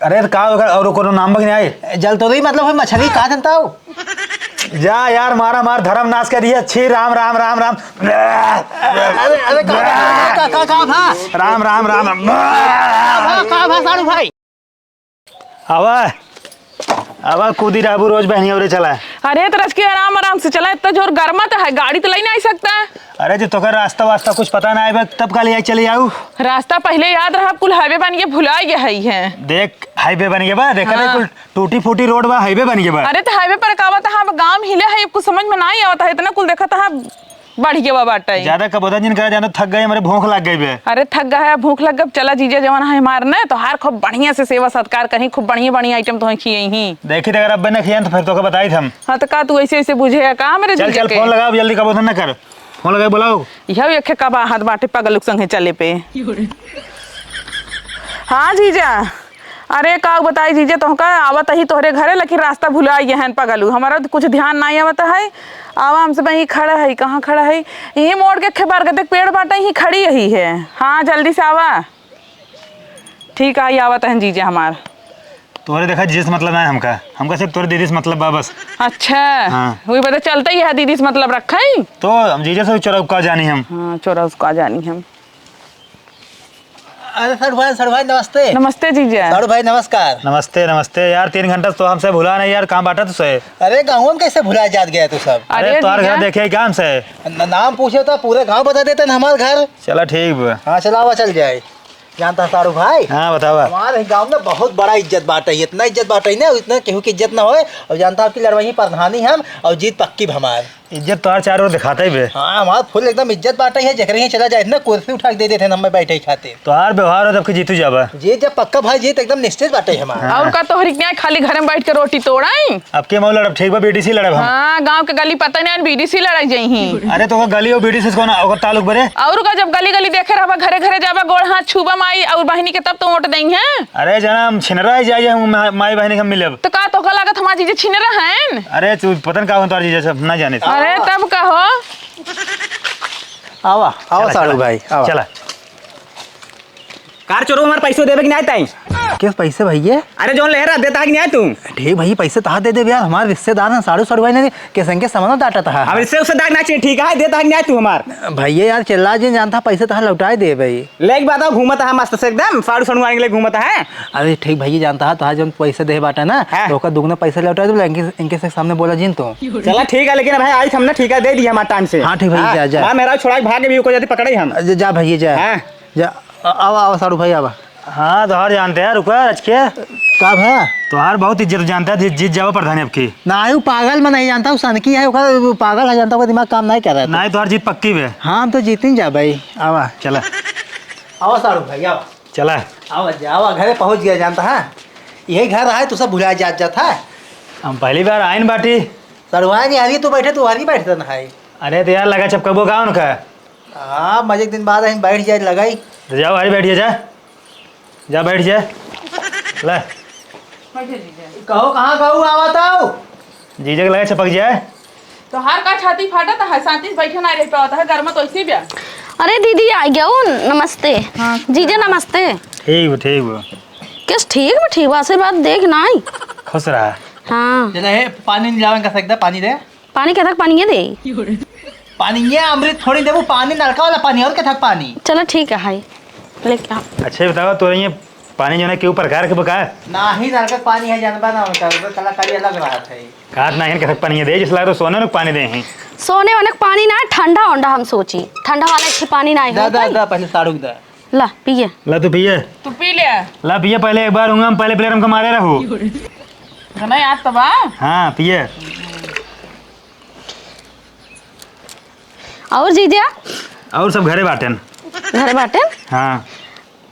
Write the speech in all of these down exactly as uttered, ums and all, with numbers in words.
अरे, तो का होगा? और कोनो नाम बा कि नाहीं? जल तो नहीं, मतलब, हम मछली का जनता हो? जा यार, मारा मार, धर्म नाश कर दिया। छी, राम, राम, राम, राम। अरे, अरे, का, का, का, का भा? राम, राम, राम, राम। का भा, का भा, साढ़ू भाई? आवा, आवा, कूदी रहबू रोज बहनी औरे चला। अरे, तो रच के आराम, आराम से चला, इतना जोर गर्मा तो है, गाड़ी तो ले नहीं सकता। अरे, जो तोकर रास्ता वास्ता कुछ पता ना आए बा, तब का ले आई चले आऊ। रास्ता पहले याद रहा, अब कुल highway बन के भुला गया है, है। देख, highway बन गया बा, देखा हाँ। नहीं, कुल टूटी फूटी रोड बा, highway बन गया बा। अरे, तो highway पर का आवत है, अब गाँव हिले है, कुछ समझ में नहीं आवत है, इतना कुल देखत है, बढ़ गया बा बाटे। ज्यादा कबोधन जिन करा, जानो थक गए, हमरे भूख लग गई बे। अरे, थक गया है, भूख लग गई, चला जीजा जवन है हमार ने, तो हार खूब बढ़िया से सेवा सत्कार कहीं, खूब बढ़िया बढ़िया item तो खिए ही। देखी, अगर अब न खियान तो फिर तो बताई हम। हाँ, तो का तू ऐसे ऐसे बुझे है का हमरे चल, जीजा चल, के? फोन लगाओ, जल्दी कबोधन न कर। फोन लगाई, बुलाओ। यह एक कबा हाथ बाटे पगलुक संगे चले पे। हाँ जीजा, अरे का बताई जीजा, तोहका आवत ही तोहरे घरे, लेकिन रास्ता भुला गया है पगलू, हमारा तो कुछ ध्यान नहीं आवत है। आवा हमसे, भाई खड़ा है, कहाँ खड़ा है? यही मोड़ के खेबार के देख, पेड़ बाटे, यही खड़ी यही है। हाँ, जल्दी से आवा। ठीक है, आवत है जीजा हमार। तोहरे देखा जीजा से मतलब ना है हमका, हमका सिर्फ तोहरे दीदी से मतलब बा बस। अच्छा, हाँ। वही पता चलता ही है दीदी से मतलब रखा ही। तो हम जीजा से चोरा का जानी हम। हाँ, चोरा उसका जानी हम। अरे साढ़ू भाई, साढ़ू भाई नमस्ते। नमस्ते जीजा। साढ़ू भाई नमस्कार। नमस्ते, नमस्ते यार, तीन घंटा से तो हमसे भुला नहीं यार, कहाँ बाटा तू से? अरे गाँव में कैसे भुला जात गया तू सब? अरे अरे तोहर घर जीजा। देखे काम से। न-, नाम पूछे तो पूरे गाँव बता देते ना हमार घर। चला ठीक बा। हाँ चला आवा चल जाए। जानता है साढ़ू भाई? हाँ, बतावा। हमारे गाँव में बहुत बड़ा इज्जत बाटे, इतना इज्जत बाटे ना, इतना केहू की इज्जत ना होए। और जानता आपकी लड़वाई प्रधानी हम और जीत पक्की बा हमार। इज्जत तोहार चारों ओर दिखाता ही बे। हाँ, हमार full एकदम इज्जत बाटे है, जेकरे ही चला जाए इतना कुर्सी उठा के दे देते हैं हमें बैठे खातिर। तोहार व्यवहार हो तब के जीतू जाबा। जीत जब पक्का भाई, जीत एकदम निश्चित बाटे हमार। हाँ। और का तोहरी के यहाँ खाली घर में बैठ के रोटी तोड़ाई? अब के मऊ लड़ब, ठीक बा, बीडीसी लड़ब हम। हाँ, गाँव के गली पता नहीं, बीडीसी लड़ाई जाई ही। अरे तो ओकर गली और बीडीसी से कौन ओकर ताल्लुक बरे? और का जब गली गली देखे रहबा, घरे घरे जाबा, गोड़ हाथ छुबा माई और बहिनी के, तब तो वोट देई हैं। अरे जना हम छिनरा ही जाई हम मा-, माई बहिनी के हम मिलब। तो का तोहका लागत हमार जीजा छिनरा हैं? अरे तू पता न का हो तोहर जीजा सब ना जाने। अरे तब का हो? आवा, आवा चला, साढ़ू चला। भाई, आवा। चला। कार चोरो हमार पैसो देबे कि नाहीं ताई? किस पैसे भैया? अरे जौन ले रहा, देता है कि नाहीं तू? ठीक भैया, पैसे तहा दे देबे यार, हमार रिश्तेदार हैं, साढ़ू साढ़ू भाई ने के संगे सामान डाटा तहा। अब इससे उससे दाग ना चाहिए, ठीक है, देता है कि नाहीं तू हमार? भैया यार, चिल्ला जिन जानता, पैसे तहा लौटाए देबे। ले एक बात हो, घूमत है मस्त से एकदम, साढ़ू साढ़ू आने के लिए घूमत है। अरे ठीक भैया, जानता है, तहा जौन पैसे दे बाटा ना, हाँ। तो ओकर दुगना पैसे लौटाए देबे, इनके, इनके से सामने बोला जिन तू। चला ठीक है, लेकिन भाई आई हम ना, ठीक है, दे दी हमार टाइम से। हाँ, ठीक भैया, हाँ, जा, जा। हाँ, मेरा छोड़ा के भाग के भी ओको जल्दी पकड़े हम। जा, जा भैया, जा। हाँ। जा, आ-, आवा, आवा, साढ़ू भाई, आवा। हाँ, तोहार जानते हैं, रुका, रच के। का भा? तोहार बहुत इज्जत जानता है, जीत, जीत जावा प्रधानी अब की। नाहीं, उ पागल में नहीं जानता, उ सनकी है, ओकर, उ पागल है, जानता, ओकर दिमाग काम नहीं कर रहा है। नाहीं, तोहार जीत पक्की बे। हाँ, हम तो जीतिन जा भाई, आवा। चला। आवा साढ़ू भाई, आवा। चला। आवा जा, आवा, घरे पहुँच गया, जानता है। यही घर है, तू सब भुला जात, जात है। हम पहली बार आइन बाटी। सड़ुआ नहीं, हरी तू बैठे, तू हरी बैठता ना है। अरे तो यार, लगा छपकबो का उनका? हाँ, मजे के दिन बाद आइन, बैठ जाए, लगाई। तो जाओ, हरी बैठ जा, जा। जा बैठ जा। ले। बैठे जीजा। कहो, कहाँ कहू, आवत आओ। जीजा के लगे छपक जाए। तोहार का छाती फाटत है, शांति से बैठे ना रह पावत है, गर्मा तो ऐसे भी आ। अरे दीदी, आ गया हूँ, नमस्ते। हाँ। जीजा, नमस्ते। ठीक बा, ठीक बा। किस ठीक बा, ठीक बा, आशीर्वाद देख ना आई। खुश रहा। हाँ। चला, हे, पानी नहीं लावन का सकता, पानी दे। पानी के थक पानी ये दे। पानी ये अमृत थोड़ी देबू, पानी नलका वाला पानी, और के थक पानी। चलो ठीक है, हाय, लेके आओ। अच्छा, ये बताओ, तोरे ये पानी जो है, केहू प्रकार के बका? नाही, नलका पानी है, जानबा ना होता, तो कलाकारी अलग रहत है। काट ना, इनके थक पानी ये दे, जिस लगा तो सोने लोग पानी दे हैं। सोने वाले पानी ना, ठंडा उंडा हम सोची, ठंडा वाला अच्छी पानी ना है दा, दा, कोई? दा, पहले साड़ू दा। ला, पिए। ला, तू पिए। तू पी ले। ला, पिए, पहले एक बार हूँ, हम पहले प्लेट हमको मारे रहू। गाना याद तो बा। हाँ, पिए। और जीजा? और सब घरे बाटेन। घरे बाटेन? हाँ।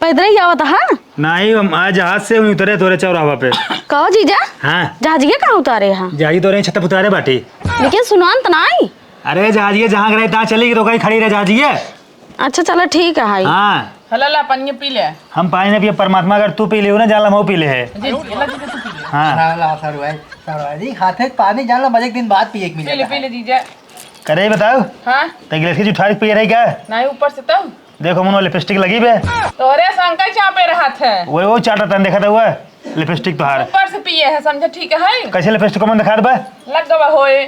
पैदल ही आवत हा? नहीं, हम आज जहाज से हुई उतरे तोरे चौराहा पे। कहो जीजा? हाँ। जहाजिया कहाँ उतारे हा? जहाजी तोरे छत पे उतारे बाटी। लेकिन सुनान तो नहीं। अरे जहाजिया जहाँ रहे तहाँ चली गई तो कहीं खड़ी रहे जहाजिया। अच्छा, चलो ठीक है, हाय। हाँ। हला, ला, पानी पी ले। हम पानी ना पिए, परमात्मा, अगर तू पी ले हो ना, जान ला, हम पी ले है। जी, जी, ला, जी, तू पी ले। हाँ। ला, ला, सारू भाई, सारू भाई जी, हाथे पानी जान ला, मजे के दिन बाद पिए के मिले पी ले, था। पी ले, जीजा। करे बताओ। हाँ? तो गिलास की जुठार पिए रही क्या? नहीं, ऊपर से तब। देखो मुनो, लिपस्टिक लगी बे। तोरे संग का चापे रहत है। वो, वो चाटा तन देखत हुआ, लिपस्टिक तोहार। ऊपर से पिए है, समझे ठीक है? कैसे लिपस्टिक को मन दिखात बा? लग गवा होए।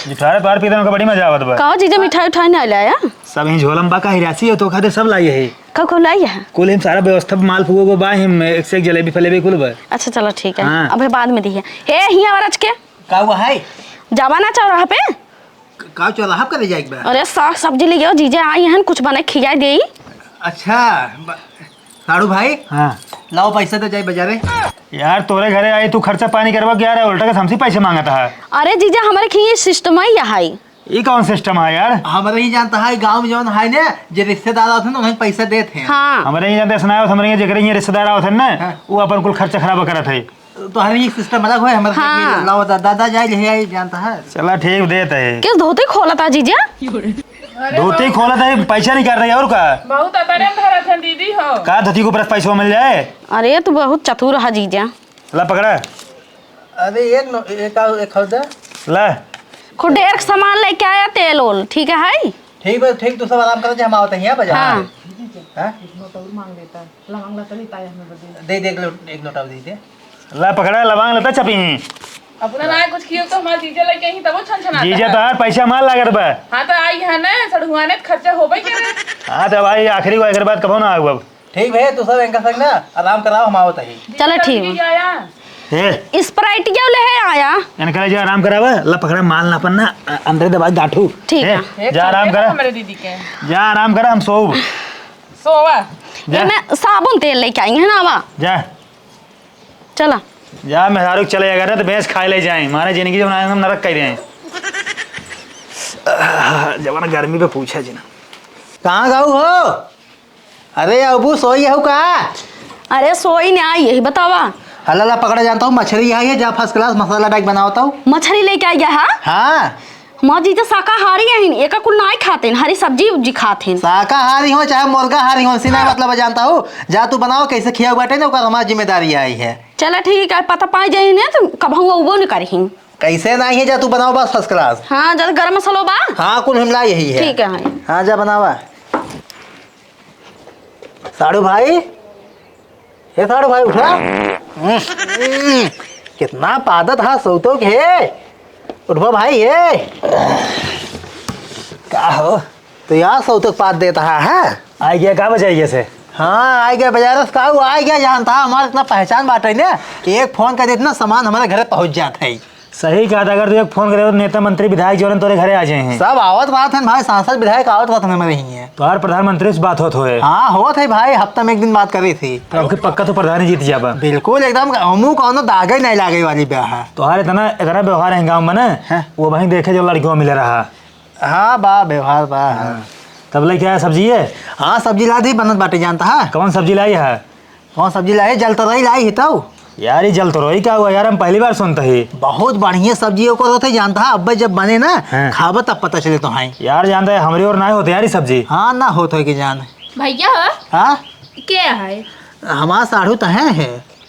जिठारे तोहार पीते में बड़ी मजा आवत बा। का जीजा, मिठाई उठाई ना लाया? सब ही झोलम बा का, हिरासी हो तो खातिर सब लाई है। का का लाई है? कुल हम सारा व्यवस्था माल फुगो को बा, हम एक से एक जलेबी फलेबी कुल बा। अच्छा चलो ठीक है, हाँ। अबे बाद में दी है। हे हिया वाला के? का हुआ है? जावा ना चौराहा पे। क-, का चौराहा पे करे जाए के बा? अरे साग सब्जी ले गयो, जीजा आई हैं, कुछ बने खियाई देई। अच्छा, ब-, साड़ू भाई। हाँ। लाओ पैसा तो जाए बाजारे। यार तोरे घरे आई तू खर्चा पानी करवा के यार, उल्टा के हमसे पैसे मांगत है। अरे जीजा हमरे के ये सिस्टम है, यह है। ई कौन सिस्टम है यार? हमरे ही जानता है, गाँव में जौन है ना, जे रिश्तेदार आवत है ना, उन्हें पैसा देत हैं। हाँ। हमरे ही जानते सुनाए, हमरे ही जेकरे ही रिश्तेदार आवत है ना, हाँ। वो अपन कुल खर्चा खराब करत है। तो हर एक सिस्टम अलग होए, हमारे हाँ। साथ में लाओ दा-, दादा जाए, ले आई जानता है। चला ठीक, देत है। किस धोती खोलत है जीजा? धोती खोलत है, पैसा नहीं काट रही और का? बहुत अतरे में धरत है दीदी हो। का धोती के ऊपर पैसा मिल जाए? अरे तू बहुत चतुर है जीजा। ला पकड़ा। अरे एक नो-, एक आउ, एक हौ दे। ला। खूब ढेर सामान लेके आया, तेल ओल, ठीक है? ठीक बा, ठीक, तू सब आराम कर, हम आवत हैं बाजार। हाँ। हाँ? एक नोट और मांग लेता, लवंग लता लेता है हमें बदे। दे दे, एक लो-, एक नोट और दे दे। ला पकड़ा, लवंग लता चपी हैं। अपना ना कुछ कियो तो हमार जीजा लेके आई तबो छन छन जीजा। तोहार पैसा मार लागत बा। हाँ तो आई है ना, सड़हुआने तो खर्चा होबे करे। हाँ तो भाई आखिरी को एक बात कबो ना आऊ अब। ठीक भैया, तू सब इनका संग ना आराम कराओ, हम आवत ही। चलो, ठीक। जीजा आया। हे। स्प्राइट क्यों ले है आया? इनका ले जा, आराम करावा। ला पकड़ा, माल ना पन्ना, अ-, अंदर दबाई गांठू। ठीक हे, है। एक जा आराम करा। हमारे दीदी के। जा आराम करा, हम सोब। सोवा। जा। ये मैं साबुन तेल लेके आई है ना, आवा। जा। चला। जा, मेहरारू के चले अगर ना तो भैंस खाए ले जाए, मारे जिंदगी जब ना हम नरक कर रहे हैं। जवान गर्मी पे पूछा जी ना। कहाँ गाऊ हो? अरे अबू सोई हऊ का? अरे सोई ने आई, यही बतावा। हला ला पकड़ा जानता हूँ, मछरी आई है, जा फर्स्ट क्लास मसाला डाल के बनावता हूँ। मछरी लेके आई गया है? हाँ। माँ जी तो शाकाहारी हैं, एका कुल नाई खाते हैं, हरी सब्जी उब्जी खाते हैं। शाकाहारी हो चाहे मुर्गाहारी हो, इसी ना मतलब जानता हूँ। जा तू बनाओ, कैसे खियाऊ बाटे ना, ओकर हमार जिम्मेदारी आई है। चला ठीक है, पता पाई जाए ना तो कबहू अउबो न करही। कैसे नहीं है, जा तू बनाओ बस फर्स्ट क्लास। हाँ, जा गरम मसालो बा। हाँ, कुल हमला यही है। ठीक है। हाँ, जा बनावा। साड़ू भाई, हे साड़ू भाई, उठा। हम्म, कितना पादत हा सौतो के हे। उठबा भाई, हे। का हो? तो यार सौतो के पाद देता हा, हाँ? आइ गया का बजाइए से? हाँ, आइ गया बाजार से, का हुआ? आइ गया, जानता हा, हमार इतना पहचान बाटे ना, एक फोन कर देते ना, सामान हमारे घरे पहुँच जात है। सही कहा था, अगर तू एक फोन करे तो नेता मंत्री विधायक जौन तोरे घरे आ जाए हैं। सब आवत बात हैं भाई, सांसद विधायक आवत बात हैं हमारे ही हैं। तोहार प्रधानमंत्री से बात होत होए। हाँ, होत है भाई, हफ्ता में एक दिन बात करी थी। तो आपके पक्का तो प्रधान ही जीत जाबा। बिल्कुल, एकदम हमू कौनो दागे नहीं लागे वाली ब्याह है। तोहार इतना, इतना व्यवहार है गाँव में ना, हाँ। वो वहीं देखे जो लड़कियों मिले रहा। हाँ, बा, व्यवहार बा। हाँ। तब लेके आया सब्जी है? हाँ, सब्जी ला दी, बनत बाटे जानता है। कौन सब्जी लाई है? कौन सब्जी लाई? जलतरई लाई ही तऊ। यार, ये जलतरई का हुआ यार? हम पहली बार सुनते ही। बहुत बढ़िया सब्जी ओकर होते, जानता है। अब्बे जब बने ना, हाँ। खाबे तब पता चले तो हैं। यार, जानता है, हमरे और ना होते यार ये सब्जी। हाँ, ना होत होए कि जान। भैया हो? हाँ? के है? हमार साढ़ू तो हैं है।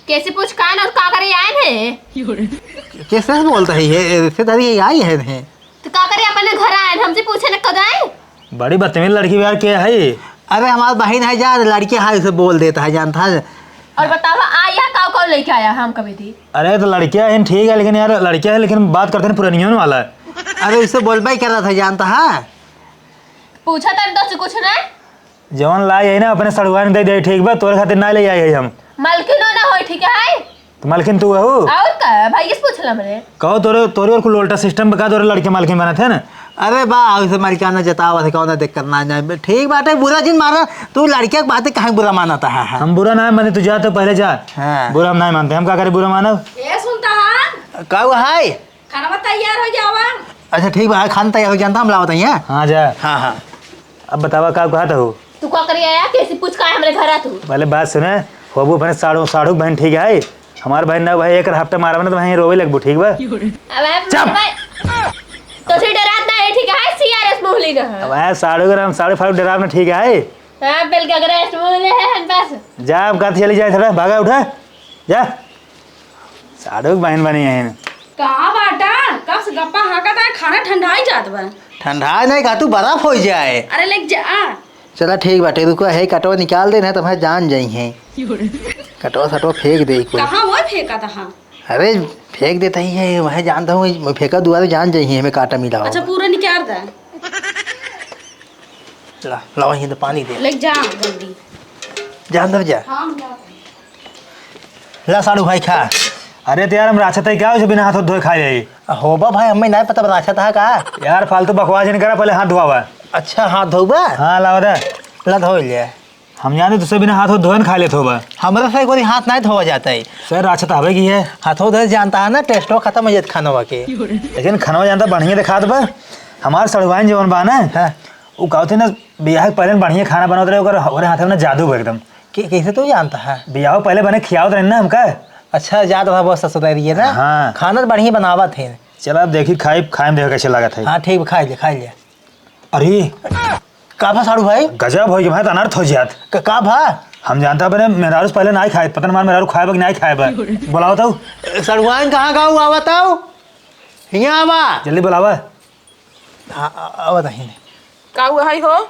कैसे पूछ कान और का करे आए हैं? कैसे बोलता है ये? रिश्तेदारी आई है, है। तो का करे अपने घर आए, हमसे पूछे न कद आए? बड़ी बदतमीज लड़की बा यार, के है? अरे हमार बहिन है जा, लड़के है, उसे बोल देता है, जानता है। और बतावा, आ यहाँ काव काव लेके आया हम कभी थी? अरे तो लड़किया है, ठीक है, लेकिन यार लड़किया है, लेकिन बात करते हैं पुरानियों वाला है। अरे उसे बोलबा ही कर रहा था, जानता है। पूछा तेरे दोस्त से कुछ ना? जवन लाई है ना, अपने सड़ुआन दे दे, ठीक बा, तोरे खातिर ना ले आई है हम। मलकिनो ना होई, ठीक है? तो मलकिन तू हऊ? और का? भाई, इस पूछ ला मने। कहो तोरे, तोरे और कुल उल्टा सिस्टम बका, तोरे लड़के मलकिन बनत है ना? अरे बा, उसे मलकाना जतावा से कौन दिक्कत ना जाए। ठीक बात है, बुरा जिन मारा, तू लड़के की बातें कहाँ बुरा मानता है? हम बुरा ना माने, तू जा तो पहले जा। हाँ। बुरा हम ना मानते, हम का करे बुरा मानव? ए सुनता है? का हुआ है? खाना तैयार हो जावा। अच्छा ठीक बा, खाना तैयार हो जानता, हम लावत हैं। हाँ जा। हाँ, हाँ। अब बतावा का कहत हो? तू का करी आया? कैसे पूछ का है हमरे घर आ तू? पहले बात सुने, होबू अपने साढ़ू, साढ़ू बहन ठीक है? हमार बहन ना भाई एक हफ्ता मारब ना तो वहीं रोवे लगबू, ठीक बा? अब है चुप! भाई, तो से डरात ना है, ठीक है? सीआरएस मोहली ना है। अब है साढ़ू के नाम साढ़ू फाड़ू डराव ना, ठीक है? हाँ, बिल का ग्रेस मोहली है हम बस। जा, अब का चली जाए, थोड़ा भागा उठा। जा। साढ़ू के बहन बनी है। का बाटा? कब से गप्पा हाँकत है, खाना ठंडाई जात बा। ठंडाई नहीं, का तू बर्फ हो जाए। अरे लेके जा। चला ठीक बाटे, रुको, है कटवा निकाल दे, ना तो हमारे जान जाई है। कटवा सटवा फेंक दे कुल। कहाँ वो फेंका था? हाँ। अरे, फेंक देता ही है, वह जानता हूँ, मैं फेंका दुआ तो जान जाई है, हमें काटा मिला अच्छा, होगा। पूरा निकाल दे। ला, ला, वहीं तो पानी दे। ले जा जल्दी। जा अंदर जा। हाँ, हम जाते हैं। ला साढ़ू भाई खा। अरे तो यार, हम राछत है क्या, उसे बिना हाथ धोए खा जाई? होबा भाई, हमें नहीं पता राछत है का? यार, फालतू बकवास नहीं करा, पहले हाथ धोआवा। अच्छा, हाथ धोबा? हाँ, लावा दे। ला धो ले। हम जाने तुझसे बिना हाथ धोए न खा लेत होबा। हमरा से कोई हाथ नहीं धोवा जाता है। सर, राछत हवे की है? हाथों धोए जानता है ना, टेस्टो खत्म हो जाता खानवा के। लेकिन खानवा जानता बढ़िया दिखात बा। हमार सड़ुआइन जवन बा ना, हाँ। उ कहते ना, बियाह के पहले बढ़िया खाना बनावत रहे, ओकर, ओकरे हाथ में ना जादू बा एकदम। के-, कैसे तू जानता है? बियाह पहले बने खियावत रहे ना हमका। अच्छा, जात रहा बहुत ससुरारी है ना? हाँ। खाना तो बढ़िया बनावत है। चला अब देखी, खाई, खाए में देखा कैसे लागत है। हाँ, ठीक बा, खाई ले, खाई ले। अरे, का भा साढ़ू भाई? गजब हो गया भाई, तो अनर्थ हो जात। क-, का भा? हम जानता बने, मेहरारू से पहले नाई खाए, पता न मार मेहरारू खाए बा कि नाई खाए बा। बुलाओ तो। सड़ुआइन कहाँ का हुआ बताओ? हियाँ आवा। जल्दी बुलावा। हाँ, आ-, आवा तो ही नहीं। का हुआ है हो?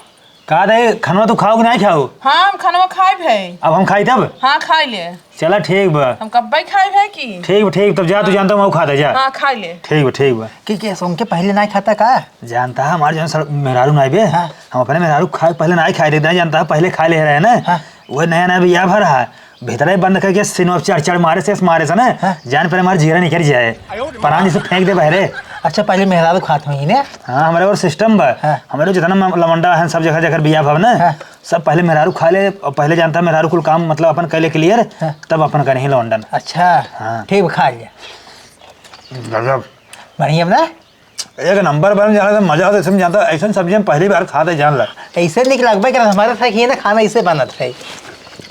का दे, खनवा तू खाओ कि नाई खाओ? हाँ, हम खनवा खाए भाई। अब हम खाई तब? हाँ, खाई ले। चला ठीक बा। हम कब्बे खाए है कि? ठीक बा, ठीक, तब जा, तू जानता हूँ, खा दे, जा। हाँ, खाए ले। ठीक बा, ठीक बा। कि, कि सुन के पहले नाई खाता का? जानता है, हमारे जौन सर-, मेहरारू नाई बे, हाँ। हम अपने मेहरारू खाए पहले नाई खाए देते हैं, जानता है, पहले खा ले रहे हैं ना, हाँ। वो नया नया बियाह भर है, भीतरे बंद करके सिनवा चढ़ चढ़ मारे से, मारे से ना, हाँ। जान पर हमारे जीरा निकल जाए, परान जिसे फेंक दे बहरे। अच्छा, पहले मेहरारू खात हुई ने? हाँ, हमारे और सिस्टम बा, हाँ। हमारे जितना म-, लवंडा है, सब जगह जगह बियाह भर ना, हाँ। सब पहले मेहरारू खा ले, और पहले जानता मेहरारू कुल काम मतलब अपन कैले क्लियर, हाँ। तब अपन करें लौंडन। अच्छा, हाँ। ठीक बा, खा लिया। गजब। बढ़िया बा ना? एक नंबर बन जाना तो मजा आता, इसमें जानता, ऐसन सब्जी हम पहली बार खाते जान ला। ऐसे निक लगबे करत, हमारे साथ ये ना खाना इसे बनत है।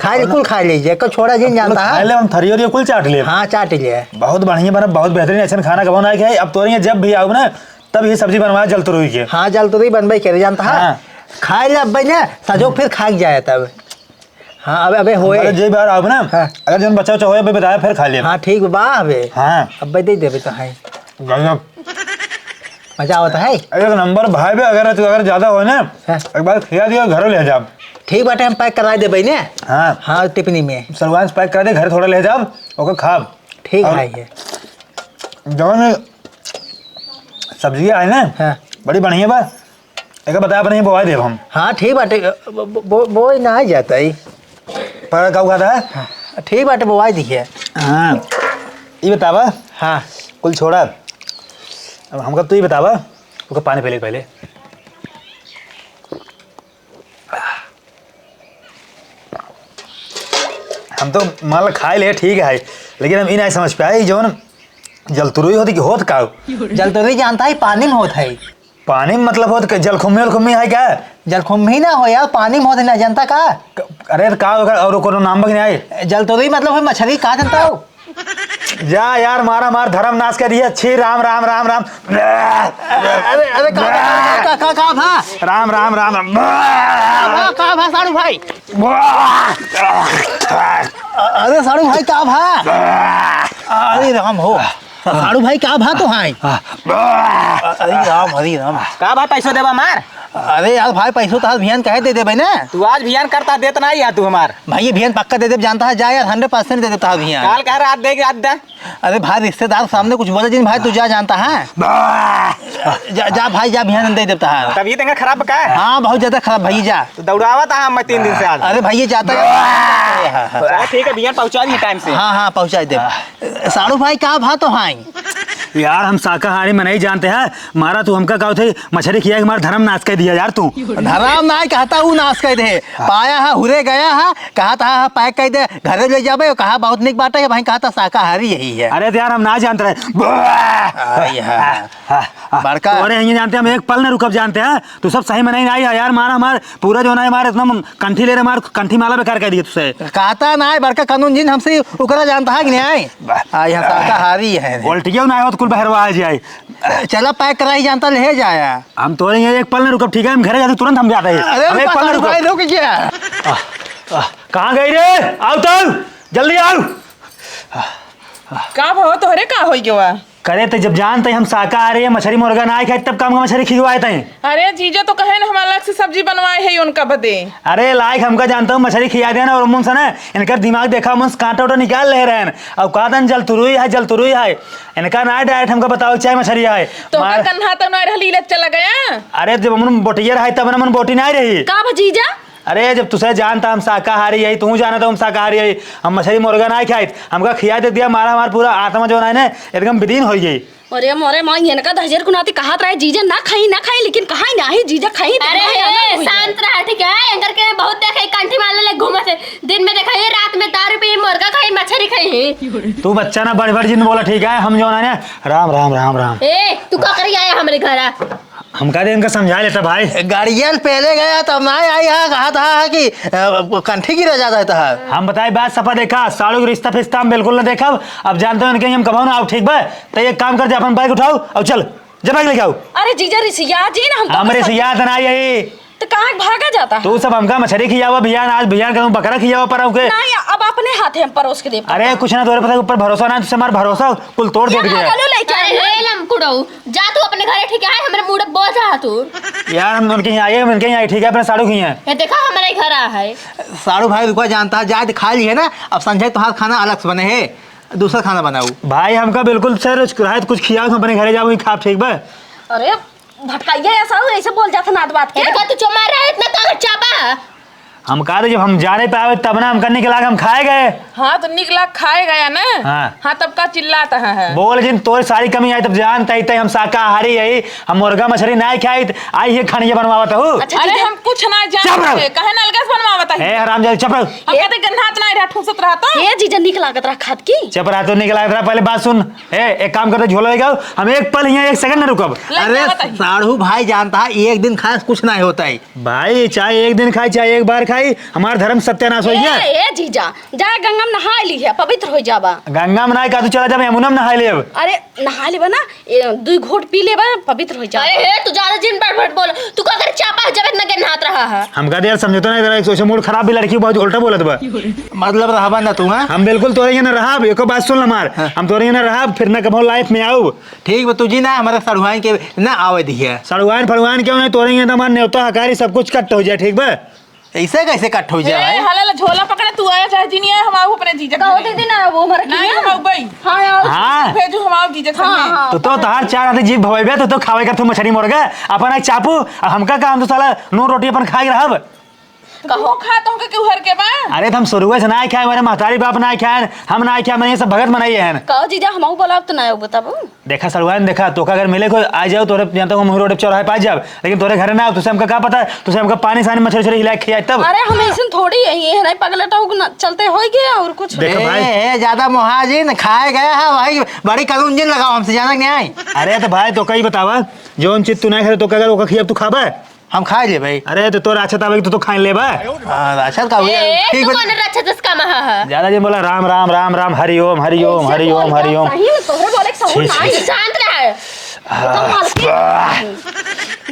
खा ले, और ना कुल खा लीजिए, को छोड़ा जिन जानता है। खा ले, हम थरी और ये कुल चाट ले। हाँ, चाट ले। बहुत बढ़िया बना, बहुत बेहतरीन, ऐसा खाना कबो ना खाए। अब तोरे यहाँ जब भी आऊँ ना, तब ये सब्जी बनवाए जलतुरई के। हाँ, जलतुरई बनबे करे, जानता है? हाँ। खाए ले अब्बे ना, सजो फिर खा के जाए तब। हाँ, अबे, अबे होए। अरे जे बार आवे ना, हाँ। अगर जौन बचा उचा होए, अबे बताया, फिर खा ले। हाँ, ठीक बा, अबे। हाँ। अब्बे दे देबे तो है। गजब। मजा आवत है? एक नंबर भाई बे, अगर तू अगर ज्यादा होए ना, हाँ। एक बार खिया दियो, घरों ले जाब। ठीक बाटे, हम पैक कराए देबे ने। हाँ। हाँ, टिफिनी में। सलवान से पैक करा दे, घर थोड़ा ले जाब, ओकर खाब। ठीक और है ये। जौन सब्जी है ना, हाँ। बड़ी बढ़िया बा। एका बताया अपने बोवाई देब हम। हाँ, ठीक बाटे, बो-, बो-, बोई ना आ जाता ही। पर का हुआ था? हाँ, ठीक बाटे, बोवाई दिए। हाँ, ये बतावा। हाँ। कुल छोड़ा। अब हमका तू ही बतावा, ओका पानी पी ले पहले। हम तो माल खाए ले, ठीक है, लेकिन हम ई नहीं समझ पाए, ई जौन जलतुरई होती कि होत का? जलतुरई जानता है, पानी में होत है। पानी में मतलब होत के जलखुम्मी उलखुम्मी है क्या? जलखुम्मी ना हो यार, पानी में होत है ना, जानता का? क-, अरे तो का ओकर और कोनो नाम बा कि नहीं? जलतुरई मतलब है मछली, का जानता हो? जा यार, मारा मार, धर्म नाश कर दिया। छी, राम, राम, राम, राम। अरे, अरे, का, का, का, का, का भा? राम, राम, राम, राम। का भा, का भा, साढ़ू भाई? अरे, साढ़ू भाई, का भा? अरे, राम हो। साढ़ू भाई, का भा तो हाय? अरे, राम, हरी राम। का भा, पैसो देबा मार? अरे यार भाई, पैसो तो आज भियान कहे दे देबे ना। तू आज भियान करता, देत ना यार तू हमार। भाई, ये भियान पक्का दे देब, जानता है, जा यार, हंड्रेड परसेंट दे देता है भियान। काल कह रहा, आज दे, आज दे। अरे भाई, रिश्तेदार सामने कुछ बोले जिन भाई, तू जा, जानता है। जा, जा भाई, जा, भियान दे देता है। तबीयत एंगा खराब का है? हाँ, बहुत ज्यादा खराब भाई, जा। तो दौड़ावा था हम तीन दिन से आज। अरे भाई, ये जाता है। चलो ठीक है, भियान पहुँचा दिए टाइम से। हाँ, हाँ, पहुँचा दे। साढ़ू भाई, का भा तो हाई? यार, हम शाकाहारी मनई जानते हैं, मारा तू हमका का होते, मछली खिया के मार धर्म नाश कर दिया यार तू। धर्म नाय कहता, ऊ नाश कर दे। हाँ। पाया है, हुरे गया है, कहा था, हाँ, पैक कर दे, घरे ले जाबे, कहा बहुत निक बात है, भाई कहा था शाकाहारी यही है। अरे तो यार, हम ना जानते रहे। आई है। हाँ, हाँ। बड़का। तोरे यहीं जानते हैं, हम एक पल न रुकब जानते हैं, तू सब सही मनई ना आई है यार, मारा हमार पूरा जो ना है, हमारे इतना कंठी ले रहे, हमार कंठी माला बेकार कर दिए तुझसे। कहता ना है, बड़का कानून जिन हमसे उकरा जानता है कि नहीं? बा-, आ, यहाँ शाकाहारी है। उल्टियों ना हो तो कुल बहरवा आ जाए। चला, पैक कराई जानता, ले जाया। हम तोरे यहाँ एक पल न रुकब, ठीक है? हम घरे जाते तुरंत हम जाते हैं। अरे, हम एक रुको, पल न रुको। भाई, रुक जा। आ, आ, कहाँ गई रे? आओ तो, जल्दी आओ। का भा, तोहरे का होई गवा? करे त जब जानत ही हम शाकाहारी है, मछरी मुर्गा नाहीं खाइत, तब का हमका मछरी खियवाइत ही? अरे जीजा तो कहे न हम अलग से सब्जी बनवाए ही उनका बदे। अरे लाइक हमका जानत हू, मछरी खिया देना और मुन से ना इनकर दिमाग देखा, मुन से कांटा उटा निकाल ले रहेन। और कहत हैं जलतुरुई है, जलतुरुई है। इनका ना direct हमका बताओ चाहे मछरी है। तो मार- का कन्हा तक ना रहली, ले चला गया। अरे जब हम बोटिया रही तब ना मन बोटी नाहीं रही। का बा जीजा? अरे जब तुसे जानत ही हम शाकाहारी है, तू जानत हू हम शाकाहारी है, हम मछरी मुर्गा नाहीं खाइत, हमका खिया दे दिया, मारा हमार पूरा आत्मा जो है ना एकदम विदीन होइ गई। अरे मोरे माँ, इनका दहजर कुनाती कहत रहे जीजा ना खाई, ना खाई, लेकिन कहाँ ही नाही जीजा खाई, अरे देखा है ना हे, हुई। शांत रहा, ठीक है? एंकर के बहुत देखे कंठी मार ले घूमत है, दिन में देखा ये रात में दारू पी, मुर्गा खाई, मछरी खाई है। तू बच्चा ना बढ़ बढ़ जिन बोला, ठीक है? हम जो है ना राम राम राम राम। ए, तू का करी आया हमरे घर आ? हम कह दे इनका समझा लेता भाई। गाड़ियन पहले गया तब ना आई, हाँ कहा था कि अ, कंठी गिरा जाता है तहार। हम बताई बात सफा, देखा साड़ू के रिश्ता फिस्ता हम बिल्कुल ना देखब। अब जानत हो इनके हम कबहू ना आउब, ठीक बा? तो एक काम कर, जा अपन bike उठाओ और चल, जा bike लेके आओ। अरे जीजा रिसिया जी ना हम तो हम बस रिसिया त ना यही। तो कहाँ भागा जाता है? तू सब हमका मछरी खियावा भियान, आज भियान कहूँ बकरा खियावा पर हमके। नहीं, अब अपने हाथे हम परोस के देब। अरे कुछ ना, तोरे पर ऊपर भरोसा ना, तुझसे हमार भरोसा कुल तोड़ दे यहाँ दिया। आलू लेके अरे आए। हे लमकुड़ऊ, जा तू अपने घरे, ठीक है? हमरे मुड़े बोझ रहा तू। यार हम उनके यहाँ आए, उनके यहाँ आए, ठीक है? अपने साड़ू के यहाँ। ये देखा हमारे घर आ है। साड़ू भाई रुका जानता है, जाए तो खा ली है ना, अब संजय तोहार खाना अलग से बने है, दूसरा खाना बनाऊ। भाई हमका बिल्कुल सर कुछ खियाओ, हम अपने घरे जाओ, वहीं खाब, ठीक बा? अरे भटकाइया ऐसा हो, ऐसे बोल जात नात बात के। देखा तू चुप मार रहा है, इतना कागज चापा। हम कहा थे जब हम जाने पे आवे तब ना हमका निक लाग, हम खाए गए। हाँ तो निक लाग खाए गया ना। हाँ। हाँ तब का चिल्लात है? बोल जिन तोर सारी कमी आई तब जानत ही, तई हम शाकाहारी है, हम मुर्गा मछरी नाहीं खाइत, आई है खनिया बनवावत हू। अच्छा अरे जीजा। हम कुछ ना चुप रहो। जानते, कहे ना अलगे से बनवावत है। ए हरामजादी चुप रहो। हम कहते गन्हात ना रहा, ठूसत रहा तो। ए जीजा निक लागत रहा खात की। चुप रहा तो निक लागत रहा, पहले बात सुन। ए एक काम करते झोला लेके आओ, हम एक पल यहाँ एक second ना रुकब। ले अरे जावत है। साढ़ू भाई जानता है एक दिन खाए से कुछ नाहीं होता है। भाई, चाहे एक दिन खाई, चाहे एक बार खाई, हमार धर्म सत्यानाश होइ गया। ए, ए जीजा, जा गंगा में नहाइ लिहा, पवित्र होइ जाबा। गंगा में नाहीं, का तू चला जाबे, यमुना में नहाइ लेब। अरे, नहाइ लेबा ना, ए, दुइ घूँट पी लेबा, पवित्र होइ जाबा। अरे हे, तू ज्यादा जिन बड़ बड़ बोल। तू का कर चापा है, जब इतना गन्हात रहा है? हमका तो यार समझतो नाहीं, जरा एक सोचे mood खराब भी, लड़की बहुत उल्टा बोलत बा। मतलब रहबा ना तू, हाँ? हम बिल्कुल तोरे यहाँ ना रहब, एको बात सुन ल हमार। हाँ। हम तोरे यहाँ ना रहब, फिर ना कबहू life में आउब। ठीक बा, तू जी ना, हमारे सड़ुआइन के ना आवे दिहे। सड़ुआइन फड़ुआइन क्यों नहीं, तोरे यहाँ तो हमार नेवता हकारी सब कुछ कट होइ जाए, ठीक बा? ऐसे कैसे कट होइ जाए ए, भाई? हाले ला झोला पकड़े, तू आया चाहे जिन आया, हम आऊ अपने जीजा कहो घरे। दीदी ना, वो हमारे नहीं, किया। हम आऊ भाई। हाँ, यार। हाँ। भेजू, हम आऊ जीजा हाँ, संगे। हाँ। तो, तो तोहार चार हाथे जीभ भवेबे, तो, तो खावे का तू मछरी मुर्गा, अपन आँख चापू, अब हमका का, हम तो साला नून रोटी अपन खाए रहब। कहो खा तो के क्यों हर के बा? अरे तो हम शुरुए से ना खाए, हमारे महतारी बाप ना खाए, हम ना खाए, हमारे ये सब भगत मनाई है। कहो जीजा, हम आऊ बोलाब तो ना आऊ बताबू। देखा सड़ुआइन, देखा, तोका अगर मिले कोई, आ जाओ, तोरे यहाँ तक हम रोड पे चौराहे पे आ जाब, लेकिन तोरे घरे ना आओ, तुसे हमका का पता, तुसे हमका पानी सानी मछली उछली हिला के खियाए तब। अरे, हम ऐसन थोड़ी है, ये है ना, पगलेट हो ना, चलते होई गया और कुछ। देखा ए, भाई। ए, ज्यादा मोहा जिन, खाए गया है भाई, बड़ी कानून जिन लगाओ हमसे, ज्यादा नहीं आई। अरे तो भाई, तोका ही बतावा, जौन चीज तू नहीं खाए, तोका अगर ओका खियाब, तू खाबे? हम खाए लेबे। अरे, तो तोर राक्षस आवे तो, तो खाए लेबे। हाँ, राक्षस का हुआ? ए, ठीक तू बा। कौन राक्षस का महा है? ज्यादा जिन बोला, राम, राम, राम, राम, हरि ओम, हरि ओम, ऐसे हरि ओम, बोल हरि जा, ओम। सही में तोहरे बोले के सहूर छी, छी, नाही। छी। शांत रह। हाँ। एकदम हल्के। आह।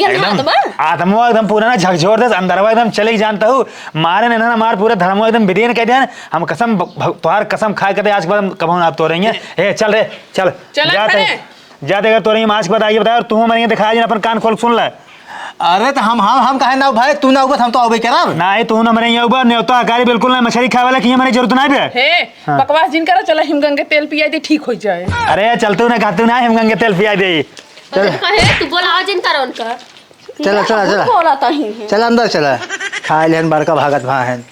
ये एकदम हाथ बा? आत्मा एकदम पूरा ना झकझोर दे, अंदरवा एकदम चले जानता हूँ। मारे ने ना मार, पूरा धर्मवा एकदम विदीन कइ देन। हम कसम, भ-, भ-, तोहार कसम खाए के आज के बाद हम कबहू ना आप तोरेंगे। ए, चल रे, चल। चल, जाते। खड़े। जाते अगर तोरे मास्क बताइए बताया और तू हमारे यहाँ दिखाया जिन अपन कान खोल सुन ले। अरे तो हम, हम, हम काहे ना भाई, तू ना उबत हम तो अबे करब। नाही, तू ना मरे यहाँ उबा, न्योता हकारी बिल्कुल ना, मछली खाए वाला की हमारी जरूरत ना बे। हे, हाँ। बकवास जिन करो, चला हिमगंगे तेल पिया दे, ठीक हो जाए। अरे चल तू ना, कहतू ना हिमगंगे तेल पिया दे। चल। कहे, तू बोलावा जिन करो उनका। चला, चला, चला। बोला तो ही है। चला अंदर चला। खाए लेहन बड़का भागत भा हन।